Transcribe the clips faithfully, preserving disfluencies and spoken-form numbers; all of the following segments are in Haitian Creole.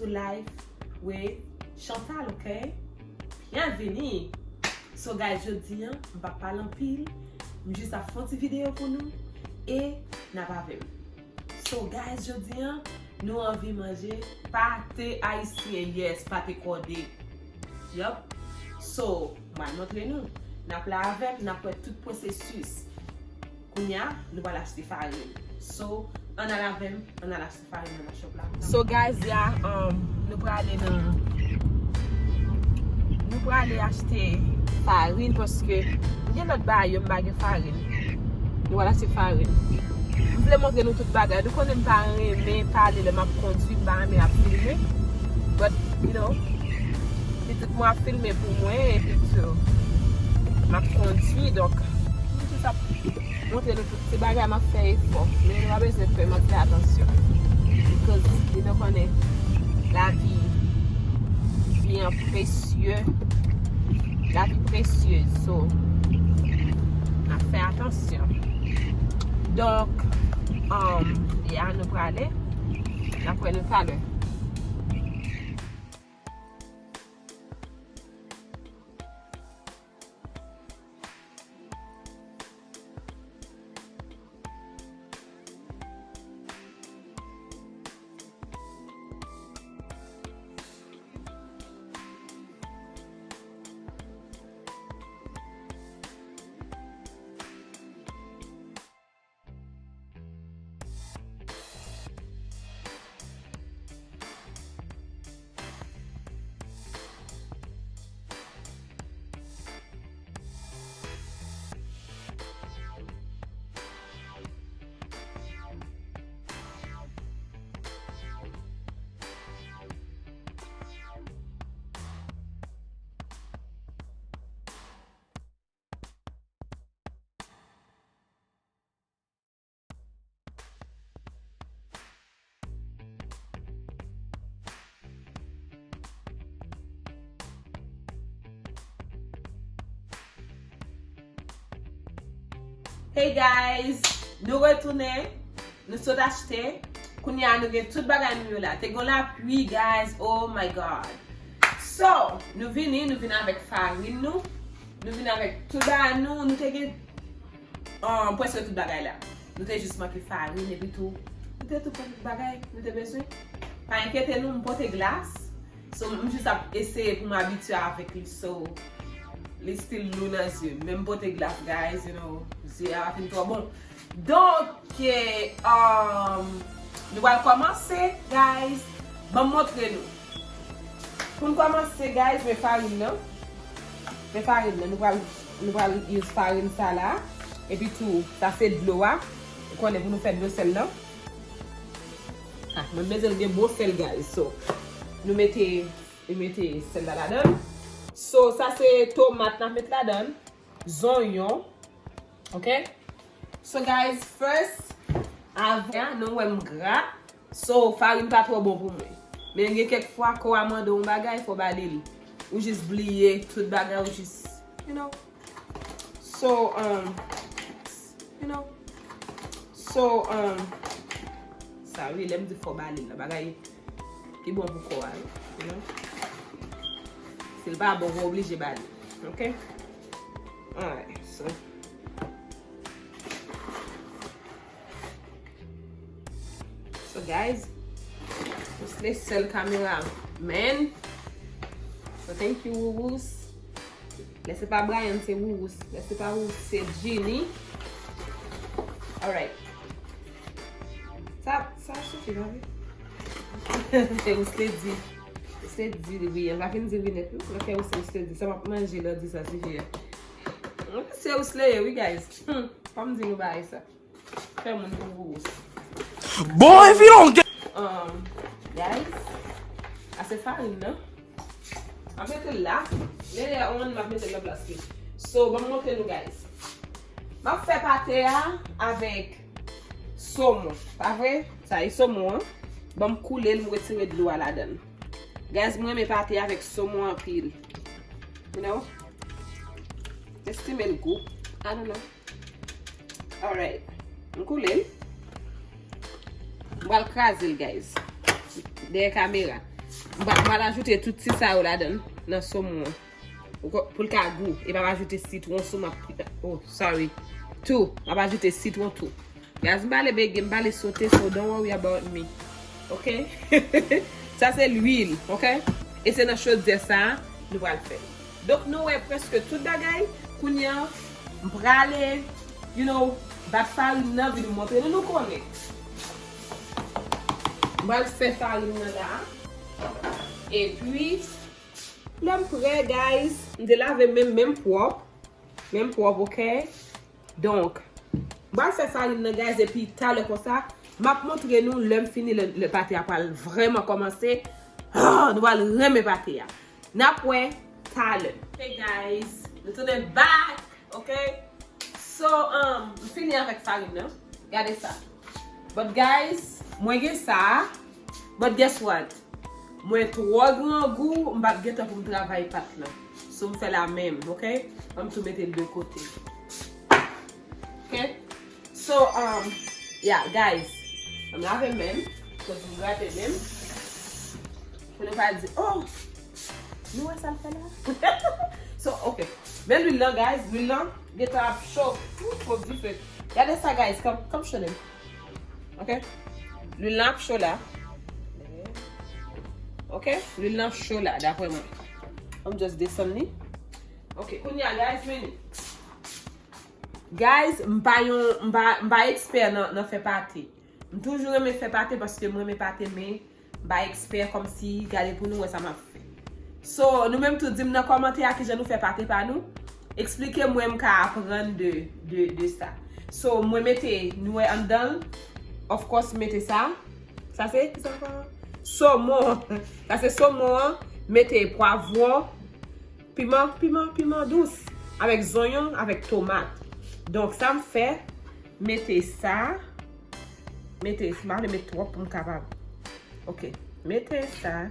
Life with Chantal, ok? Byenvini! So guys, jodi an, m p ap pale anpil, m jis ap fè yon ti videyo pou nou e n ap avè m. So guys, jodi an, nou anvi manje pate ayisyen, yes, pate kòde. Yup. So, m al montre nou. N ap la avè m, n ap wè tout pwosesis. Kounye a, nou pral achte farin. So, ann al avè m, ann al achte farin nan shop la. So guys, ya, um, nou prale nan, nou prale achte farin paske m gen lòt bagay yo, m pa gen farin. Nou pral achte farin. M vle montre nou tout bagay. Nou konnen m pa renmen pale lè m ap kondui, m pa renmen ap filme. But, you know, pitit mwen ap filme pou mwen, epi tou, m ap kondui, donk, m jis ap montre nou tout ti bagay, m ap fè efò. Men nou pa bezwen pè, m ap fè atansyon. Because, nou konnen, lavi byen presye. Lavi presye, so, n ap fè atansyon. Donk, um, ya, nou prale. N ap wè nou talè. Hey guys, nou retounen, nou sot achte. Kounye a nou gen tout bagay nou yo la. Te gen lapli, guys, oh my God. So, nou vini, nou vin avèk farin nou. Nou vin avèk tout bagay nou. Nou te gen, um, prèske tout bagay la. Nou te jis manke farin, epi tou, nou te tou pran tout bagay nou te bezwen. Pa enkyete nou, m pote glas. So, m jis ap eseye pou m abitye avèk li. So, li still lou nan zye m. Men m pote glas, guys, you know, zye a pa fin twò bon. Donk, eh, um, nou pral kòmanse, guys. Ban m montre nou. Pou n kòmanse, guys, men farin nan. Men farin nan. Nou pral, nou pral use farin sa la. Epi tou, sa se dlo a. Ou konnen pou nou fè dlo sèl nan. Ah, mwen bezwen l gen bon sèl, guys. So, nou mete, nou mete sèl la ladan l. So, sa se tomat n ap met ladan l. Zonyon. Ok? So, guys, first, avan, nou wè m gra. So, farin pa twò bon pou mwen. Men gen kèk fwa, kò a mande w yon bagay, fò w ba li l. Ou jis bliye tout bagay, ou jis, you know. So, um, you know. So, um, sa wi, lè m di fò w ba li l, nan bagay ki bon pou kò a, you know. Si l pa bon, ou oblije ba li. Ok? Alright, so. So, guys, Wousley sèl kameraman. So, thank you, Woowous. Lè se pa Brian, se Woowous. Lè se pa Woowous, se Genie. Alright. Sa, sa sifi, pa vre? Se Wousley di. Wousley di, wi, l pa fin di wi nèt, non. Lè fè Wousley, Wousley di, sa m ap manje, lè w di sa sifi a. Se Wousley ye, wi, guys. Hmm, fò m di nou bagay sa. Fè moun pou Woowous. Bon, epi longue. Um, guys, a se farin nan. M ap mete l la. Lè lè on, m ap mete l nan plas li. So, ban m montre nou, guys. M ap fè pate a avèk somon. Pa vre? Sa e somon an. Ban m koule l, m retire dlo a ladan l. Guys, mwen renmen pate avèk somon anpil. You know? Estime l gou. I don't know. Alright. M koule l. M pral kraze l, guys. Dèyè kamera. M pral, m pral ajoute tout ti sa yo ladan, nan somon an. Ou ko-, pou l ka gou. Epi m ap ajoute sitwon sou, m ap, oh, sorry. Tou. M ap ajoute sitwon tou. Guys, m pale bege, m pale sote, so don't worry about me. Ok? Sa se lwil, ok? E se nan chodyè sa a, nou pral fè. Donk, nou wè prèske tout bagay. Kounye a, m prale, you know, bat farin nan, vin montre nou, nou konnen. M pral fè farin nan la. Epi, lè m prè, guys, m te lave men m, men m pwòp. Men m pwòp, ok? Donk, m pral fè farin nan, guys, epi talè konsa, m ap montre nou lè m fini, lè, lè pate a pral vrèman kòmanse. Ah, nou pral renmen pate a. N ap wè talè. Hey guys, nou tounen back, ok? So, um, m fini avèk farin nan. Gade sa. But guys, mwen gen sa. But guess what? Mwen twò grangou, m p ap gentan pou m travay pat lan. So, m fè la menm, ok? Ban m tou mete l de kote. Ok? So, um, yeah, guys. Ban m lave men m, cause m grate men m. Pou nou pa di, oh, nou wè sa l fè la? So, ok. Men lwil lan, guys, lwil lan gentan ap cho. Ooh, twòp dife. Gade sa, guys, come, come show them. Ok? Lwil lan ap cho la. Ok? Lwil lan cho la, daprè mwen. Ban m just desann li. Ok, kounye a, guys, vini. Guys, m pa yon, m pa, m pa ekspè nan, nan fè pate. M toujou renmen fè pate paske m renmen pate, men m pa ekspè kòmsi gade pou nou wè sa m ap fè. So, nou menm tou, di m nan kòmantè a kijan nou fè pate pa nou. Eksplike mwen, m ka aprann de, de, de sa. So, mwen mete, nou wè anndan l, of course, m mete sa. Sa se, ki sa ankò? Somon. Sa se somon an. Mete pwavwon, piman, piman, piman dous. Avèk zonyon, avèk tomat. Donk, sa m fè, mete sa. Mete, m pa vle met twòp pou m kapab. Ok, mete sa.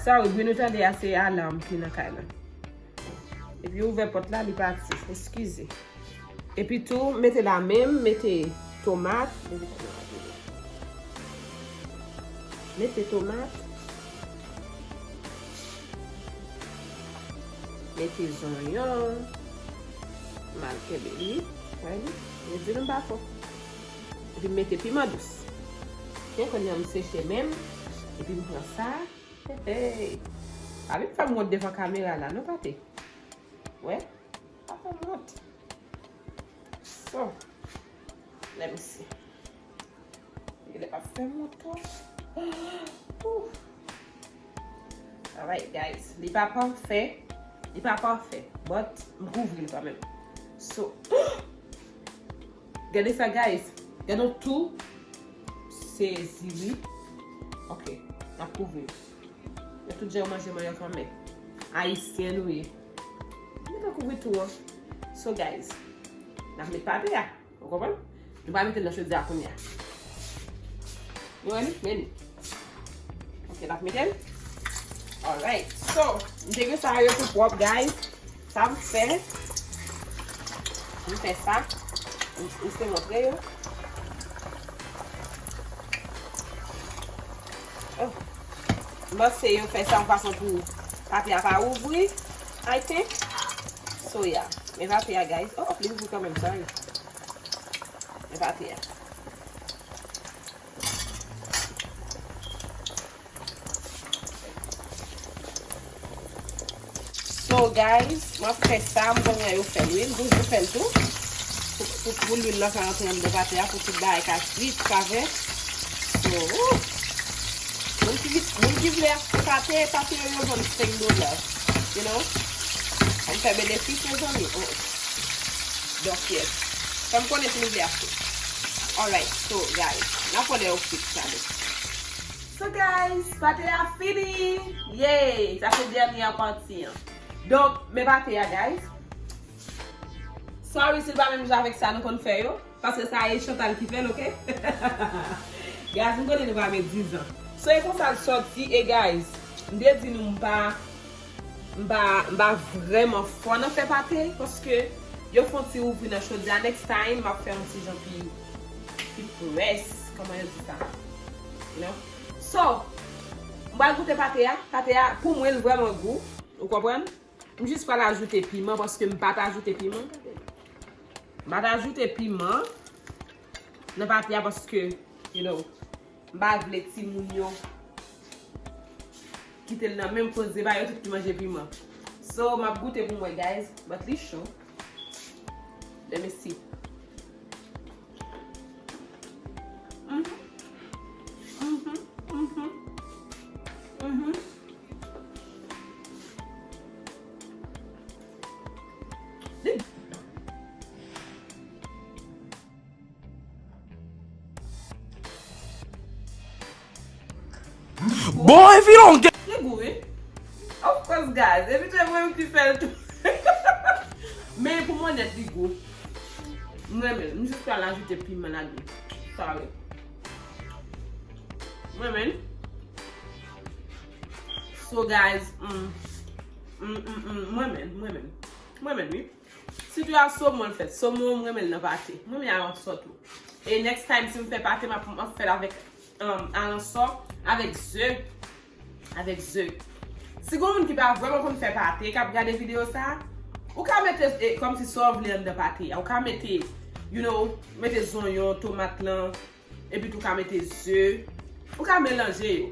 Sorry, bri nou tande a se alam ki nan kay la. Epi ouvè pòt la, li pati. Eskize. Epi tou, mete la menm, mete tomat. Mete tomat. Mete zonyon. M al kenbe li. Wè li? Yo di nou pa fò. Epi m mete piman dous. Byen, kounye a m seche men m. Epi m pran sa. Hey, hey. Pa vin fè m wont devan kamera la, non, pate. Wè? Pa fè m wont. So, let me see. Li pa fè m wont twòp. Ooh. Alright, guys. Li pa pafè. Li pa pafè. But, m kouvri l kanmenm. So, gade sa, guys. Gade yon tou. Sezi, wi. Ok. N ap kouvri l. Yo tout jan yo manje manyòk anmè. Ayisyen nou ye. Nou ta kouvri tou an. So, guys, n ap met pate a. Ou konprann? Nou pa mete l nan chodyè a kounye a. Nou wè li? Men li. Ok, n ap mete l. Alright. So, m te gen sa yo pou pwòp, guys. Sa m fè, m fè sa. M, m se montre yo. Oh. M panse yo fè sa yon fason pou pate a pa ouvri, I think. So, yeah. Men pate a, guys. Oh, li ouvri kanmenm, sorry. Men pate a. So, guys, m ap fè sa, m konn jan yo fè l, wi. M toujou fè l tou. Pou, pou, pou lwil lan ka rantre anndan pate a, pou tout bagay ka fri, tout sa fè. So, ooh. Moun ki, moun ki vle achte pate, pate yo, yo vann senk dola. You know? Sa m fè benefis, mezanmi. Oh. Donk, yes. Fè m konnen si nou vle achte. Alright, so, guys, n ap wè lè yo fri sa, donk. So, guys, pate a fini! Yay! Sa se dènye pati an. Donk, men pate a, guys. Sorry si l pa menm jan avèk sa nou konn fè yo. Paske sa e Chantal ki fè l, ok? Guys, m konnen nou pa met dizan. So, e konsa l sòti, e guys, m te di nou m pa, m pa, m pa vrèman fò nan fè pate, paske yo fè yon ti ouvri nan chodyè a. Next time, m ap fè yon ti jan pi, pi près, kòman yo di sa? You know? So, m pral goute pate a. Pate a, pou mwen, l vrèman gou. Ou konprann? M jis pral ajoute piman paske m pa t ajoute piman. M pa t ajoute piman nan pate a paske, you know, m pa vle timoun yo kite l nan menm koze ba yo tout ki manje piman. So, m ap goute pou mwen, guys, but li cho. Let me see. Mhm. Mhm. Mhm. Mhm. Bon, epi longue. Li gou, wi. Of course, guys. Epi tou, e mwen ki fè l tou. Men pou mwen nèt, li gou. M renmen l. M jis pral ajoute piman ladan. Sorry. M renmen l. So, guys, mm, mm, mm, mm, m renmen l, m renmen l. M renmen l, wi. Sitou a somon l fèt. Somon, m renmen l nan pate. M renmen aransò tou. E next time, si m fè pate, m ap, m ap fè l avèk, um, aransò, avèk ze. Avèk ze. Si gon moun ki pa vrèman konn fè pate, k ap gade videyo sa, ou ka mete, e, kòmsi sa w vle anndan pate a. Ou ka mete, you know, mete zonyon, tomat lan, epi tou ka mete ze. Ou ka melanje yo.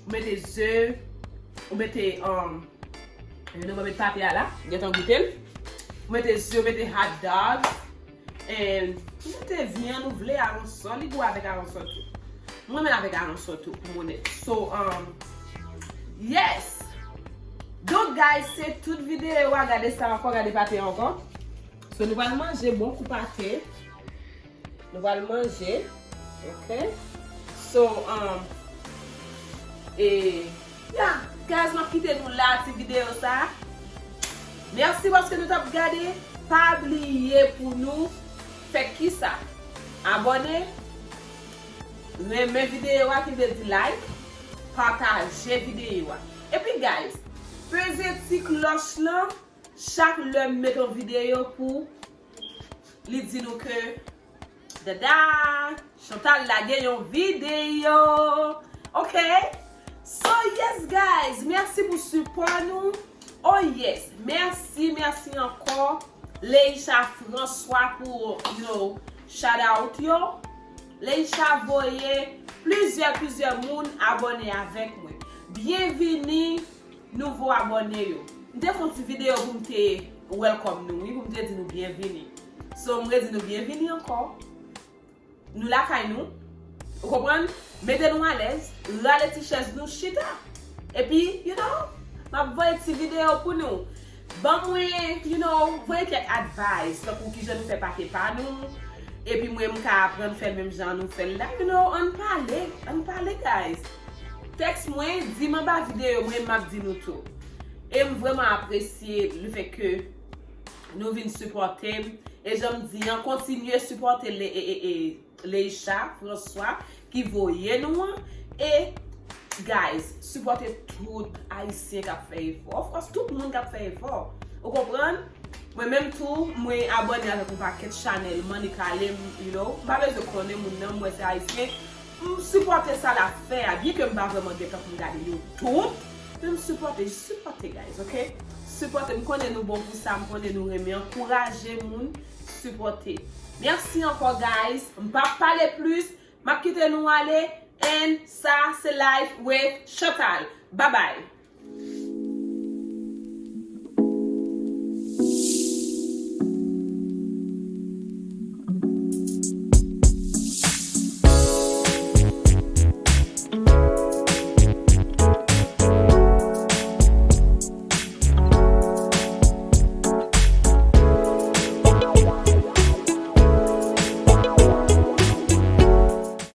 Ou mete ze, ou mete, um, nou ban met pate a la, gentan goute l. Ou mete ze, ou mete hot dog. And ou mete vyann ou vle, aransò, li gou avèk aransò tou. Mwen menm avèk aransò tou, pou m onèt. So, um, yes! Donk, guys, se tout videyo a. Gade sa ankò, gade pate a ankò. So, nou pral manje bon kou pate. Nou pral manje. Ok? So, um, e, yeah, guys, m ap kite nou la, ti videyo sa. Mèsi paske nou t ap gade. Pa bliye pou nou fè kisa? Abòne, renmen videyo a, ki vle di like, pataje videyo a. Epi, guys, peze ti klòch lan chak lè m met yon videyo pou li di nou ke, dada, Chantal lage yon videyo. Ok? So, yes, guys, mèsi pou sipò nou. Oh, yes, mèsi, mèsi ankò, Leisha François, pou, you know, shout out yo. Leisha voye plizyè, plizyè moun abòne avèk mwen. Byenvini nouvo abòne yo. M te fè yon ti videyo pou m te welcome nou, wi, pou m te di nou byenvini. So, m redi nou byenvini ankò. Nou lakay nou. Ou konprann? Mete nou alèz, rale ti chèz nou, chita. Epi, you know, m ap voye ti videyo pou nou. Ban mwen, you know, voye kèk advice, tankou kijan nou fè pate pa nou. Epi mwen, m ka aprann fè l menm jan nou fè l la. You know, ann pale, ann pale, guys. Tèks mwen, di m anba videyo mwen, m ap di nou tou. E m vrèman apresye le fè ke nou vin sipòte m. E jan m di an, kontinye sipòte le, e, e, e, Leisha François ki voye nou an. E, guys, sipòte tout Ayisyen k ap fè efò. Of course, tout moun k ap fè efò. Ou konprann? Mwen menm tou, mwen abòne avèk yon pakèt chanèl Money Kale, m, you know, m pa bezwen konnen moun nan, m wè se Ayisyen. M sipòte sa l ap fè a, byen ke m pa vrèman gentan pou m gade yo tout, men m sipòte, sipòte, guys, ok? Sipòte, m konnen nou bon pou sa, m konnen nou renmen ankouraje moun, sipòte. Mèsi ankò, guys. M p ap pale plis. M ap kite nou ale. And sa, se Life with Chantal. Bye bye.